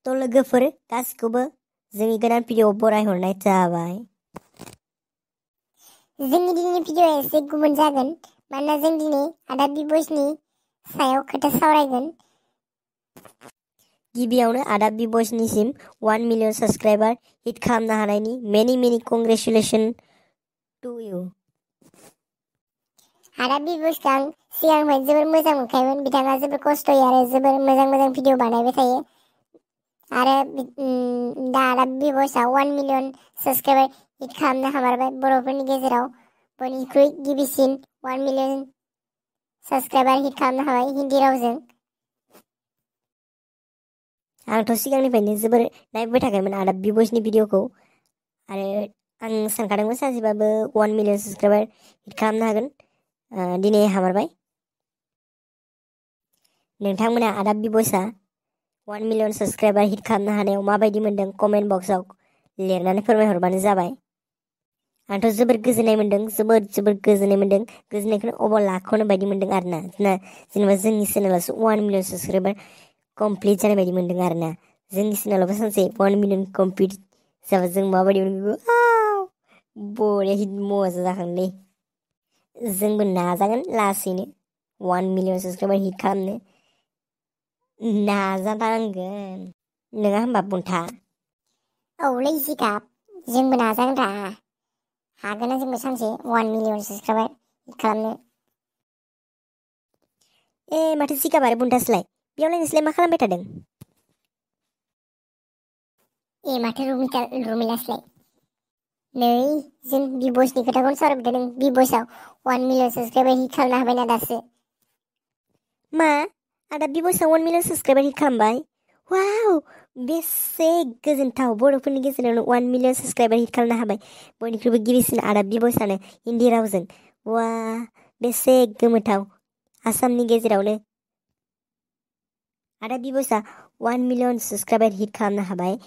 थ' लोगोफोर गासिखौबो जोंनि गोदान भिडिअ'आव बरायहरनाय जाबाय। जोंनि दिनैनि भिडिअ'आ एसे गुबुन जागोन मानोना जों दिनै आदा बिब'सनि सायाव खोथा सावरायगोन। गिबियावनो आदा बिब'सनिसिम 1 मिलियन साबस्क्राइबार हिट खालामनो हानायनि मेनि कंग्रेचुलेसन टु इउ। आदा बिब'सखौ आं सिगांनिफ्राय जोबोर मोजां मोनखायोमोन। बिथाङा जोबोर खस्थ'यै आरो जोबोर मोजां भिडिअ बानायबाय थायो आरो दा आदा बिब'सआ 1 मिलियन साबस्क्राइबार हिट खालामनो हामारबाय। बर'फोरनि गेजेराव बयनिख्रुइ गिबिसिन 1 मिलियन साबस्क्राइबार हिट खालामनो हाबाय हिन्दी रावजों। आंथ' सिगांनिफ्रायनो जोबोर नायबाय थाखायोमोन आदा बिब'सनि भिडिअखौ आरो आं सानखादोंमोन सानसेबाबो 1 मिलियन साबस्क्राइबार हिट खालामनो हागोन। दिनै हामारबाय। नोंथांमोना आदा बिब'सआ 1 मिलियन साबस्क्राइबार हिट खालामनो हानायाव माबायदि मोनदों कमेन्ट बक्सआव लिरनानै फोरमायहरबानो जाबाय। आंथ' जोबोर गोजोननाय मोन्दों, जोबोर गोजोननाय मोन्दों। गोजोननायखौनो अबाव लाख'नो बायदि मोन्दों आरोना। जेनेबा जोंनि चेनेलावसो 1 मिलियन साबस्क्राइबार कमप्लिट जानाय बायदि मोन्दों आरोना। जोंनि चेनेलावबो सानसे 1 मिलियन कमप्लिट जाबा जों माबायदि मोनगोन बरिया हिट मजा जाखागोनलै। जोंबो नाजागोन लासैनो 1 मिलियन साबस्क्राइबार हिट खालामनो नाजानांगोन। नङा होमबा बुन्था? औलै जिगाब, जोंबो नाजागोन रा। हागोन ना जोंबो सानसे 1 मिलियन साबस्क्राइबार हिट खालामनो। माथो जिगाब आरो बुन्थासोलाय? बेयावलाय नोंसोरलाय मा खालामबाय थादों? माथो रुमिलासलाय? नै जों बिब'सनि खोथाखौनो सावरायबाय थादों। बिब'सआव 1 मिलियन साबस्क्राइबार हिट खालामनो हाबायना दासो। मा? आदा बिब'सआ 1 मिलियन साबस्क्राइबार हिट खालामबाय? वाव, बेसे गोजोनथाव। बर'फोरनि गेजेरावनो 1 मिलियन साबस्क्राइबार हिट खालामनो हाबाय। बयनिख्रुइबो गिबिसिन आदा बिब'सआनो हिन्दी रावजों। वा, बेसे गोमोथाव। आसामनि गेजेरावनो आदा बिब'सआ 1 मिलियन साबस्क्राइबार हिट खालामनो हाबाय।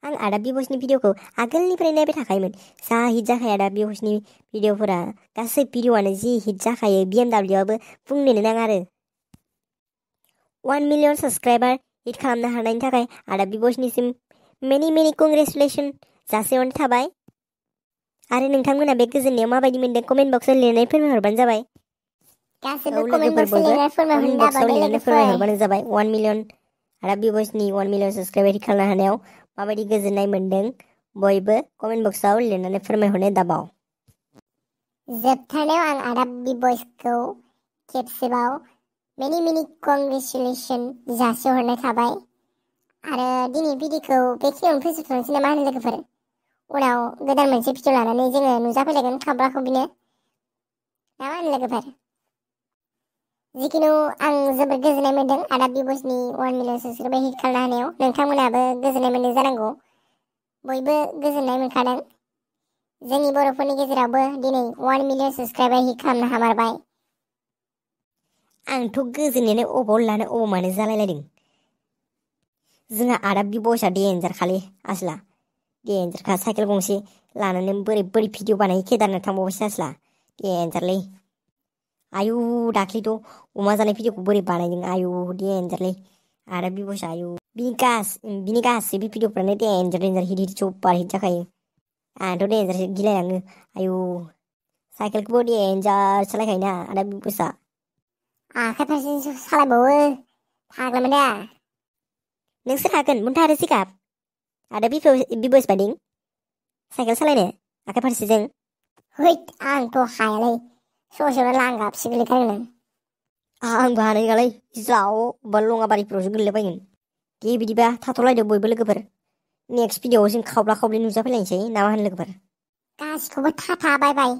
आं आदा बिब'सनि भिडिअखौ आगोलनिफ्राय नायबाय थाखायोमोन। जा हिट जाखायो आदा बिब'सनि भिडिअफोरा। गासै भिडिअआनो जि हिट जाखायो। BMWआबो बुंनोनो नाङा आरो। 1 मिलियन साबस्क्राइबार हिट खालामनो हानायनि थाखाय आदा बिब'सनिसिम मेनि कंग्रेचुलेसन जासिहरनाय थाबाय। आरो नोंथांमोना बे गोजोननायाव माबायदि मोनदों कमेन्ट बक्सआव लिरनानै फोरमायहरबानो जाबाय। गासैबो औ कमेन्ट लोगोफोर बक्सआव बयबो लिरना कमेन्ट फोरमायहरनो बक्सआव दाबावदे लिरनानै लोगोफोर। फोरमायहरबानो जाबाय। 1 मिलियन आदा बिब'सनि 1 मिलियन साबस्क्राइबार हिट खालामनो हानायाव माबायदि गोजोननाय मोन्दों बयबो कमेन्ट बक्सआव लिरनानै फोरमायहरनाय दाबाव। जोबथारनायाव आं आदा बिब'सखौ खेबसेबाव मेनि कंग्रेचुलेसन जासिहरनाय थाबाय। आरो दिनै भिडिअखौ बेखिनियावनो फोजोबथ'नोसै नामा होनो लोगोफोर? उनाव गोदान मोनसे भिडिअ लानानै जोङो नुजाफैलायगोन खाब्रा खाब्रिनो। ना मा होनो लोगोफोर? जिखुनु आं जोबोद गोजोननाय मोन्दों आदा बिब'सनि 1 मिलियन साबस्क्राइबार हिट खालामनो हानायाव। नोंथांमोनाबो गोजोननाय मोन्दों जानांगौ। बयबो गोजोननाय मोनखादों। जोंनि बर'फोरनि गेजेरावबो दिनै 1 मिलियन साबस्क्राइबार हिट खालामनो हामारबाय। आंथ' गोजोननायानो अबाव लानो अबाव मानो जालायलायदों। जोंहा आदा बिब'सआ डेन्जार खालि आसला। डेन्जारखा साइकेल गंसे लानानै बोरै भिडिअ बानायो केदारनाथ थांबावबायसो आसला। डेन्जारलै। आयु, दाख्लैथ' अमा जानाय भिडिअखौ बोरै बानायदों आयु डेन्जारलै। आदा बिब'सआ आयु बिनि गासैबो भिडिअफ्रानो डेन्जार हिट सुपार हिट जाखायो। आंथ' डेन्जारसो गिलायलाङो। आयु, साइकेलखौबो डेन्जार सालायखायोना आदा बिब'सआ। आखाइ फारसेजों सालायबावो फाग्लामोन दा। नोंसोर हागोन बुन्था आरो जिगाब आदा बिब'स बायदि साइकेल सालायनो आखाइ फारसेजों? हैद, आंथ' हायालै। ससेयावनो लांगाबसो गोलैथारो। आंबो हानाय नङालै। ज्राव बा लङाबारिफोरावसो गोलैलाबायगोन। दे बिदिबा थाथ'लायदो बयबो लोगोफोर। नेक्स्ट भिडिअआव जों खावब्ला खावब्लि नुजाफैलायनोसै ना मा होनो लोगोफोर? गासिखौबो टाटा बाय बाय।